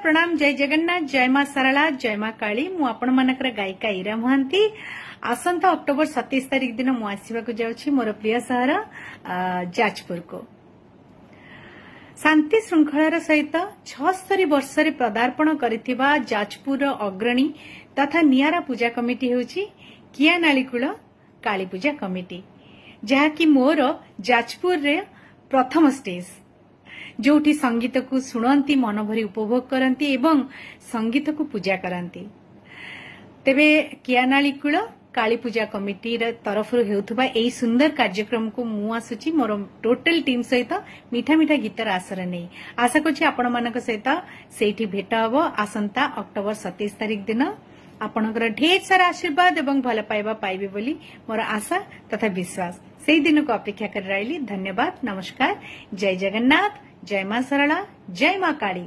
ପ୍ରଣାମ, ଜୟ ଜଗନ୍ନାଥ, ଜୟ ମା ଶାରଳା, ଜୟ ମା କାଳୀ। ମୁଁ ଆପଣମାନଙ୍କର ଗାୟିକା ଇରା ମହାନ୍ତି। ଆସନ୍ତା ଅକ୍ଟୋବର 27 ତାରିଖ ଦିନ ମୁଁ ଆସିବାକୁ ଯାଉଛି ମୋର ପ୍ରିୟ ସହର ଯାଜପୁରକୁ। ଶାନ୍ତି ଶୃଙ୍ଖଳାର ସହିତ 76 ବର୍ଷରେ ପଦାର୍ପଣ କରିଥିବା ଯାଜପୁରର ଅଗ୍ରଣୀ ତଥା ନିଆରା ପୂଜା କମିଟି ହେଉଛି କିଆନାଳିକୂଳ କାଳୀପୂଜା କମିଟି, ଯାହାକି ମୋର ଯାଜପୁରରେ ପ୍ରଥମ ଷ୍ଟେଜ, ଯୋଉଠି ସଙ୍ଗୀତକୁ ଶୁଣନ୍ତି, ମନଭରି ଉପଭୋଗ କରନ୍ତି ଏବଂ ସଙ୍ଗୀତକୁ ପୂଜା କରନ୍ତି। ତେବେ କିଆନାଳିକୂଳ କାଳୀପୂଜା କମିଟିର ତରଫରୁ ହେଉଥିବା ଏହି ସୁନ୍ଦର କାର୍ଯ୍ୟକ୍ରମକୁ ମୁଁ ଆସୁଛି ମୋର ଟୋଟାଲ ଟିମ୍ ସହିତ ମିଠା ମିଠା ଗୀତର ଆସର ନେଇ। ଆଶା କରୁଛି ଆପଣମାନଙ୍କ ସହିତ ସେଇଠି ଭେଟ ହେବ ଆସନ୍ତା ଅକ୍ଟୋବର 27 ତାରିଖ ଦିନ। ଆପଣଙ୍କର ଢେର ସାରା ଆଶୀର୍ବାଦ ଏବଂ ଭଲ ପାଇବା ପାଇବି ବୋଲି ମୋର ଆଶା ତଥା ବିଶ୍ୱାସ। ସେଇ ଦିନକୁ ଅପେକ୍ଷା କରି ରହିଲି। ଧନ୍ୟବାଦ, ନମସ୍କାର, ଜୟ ଜଗନ୍ନାଥ, ଜୟ ମା ସରଳା, ଜୟ ମା କାଳୀ।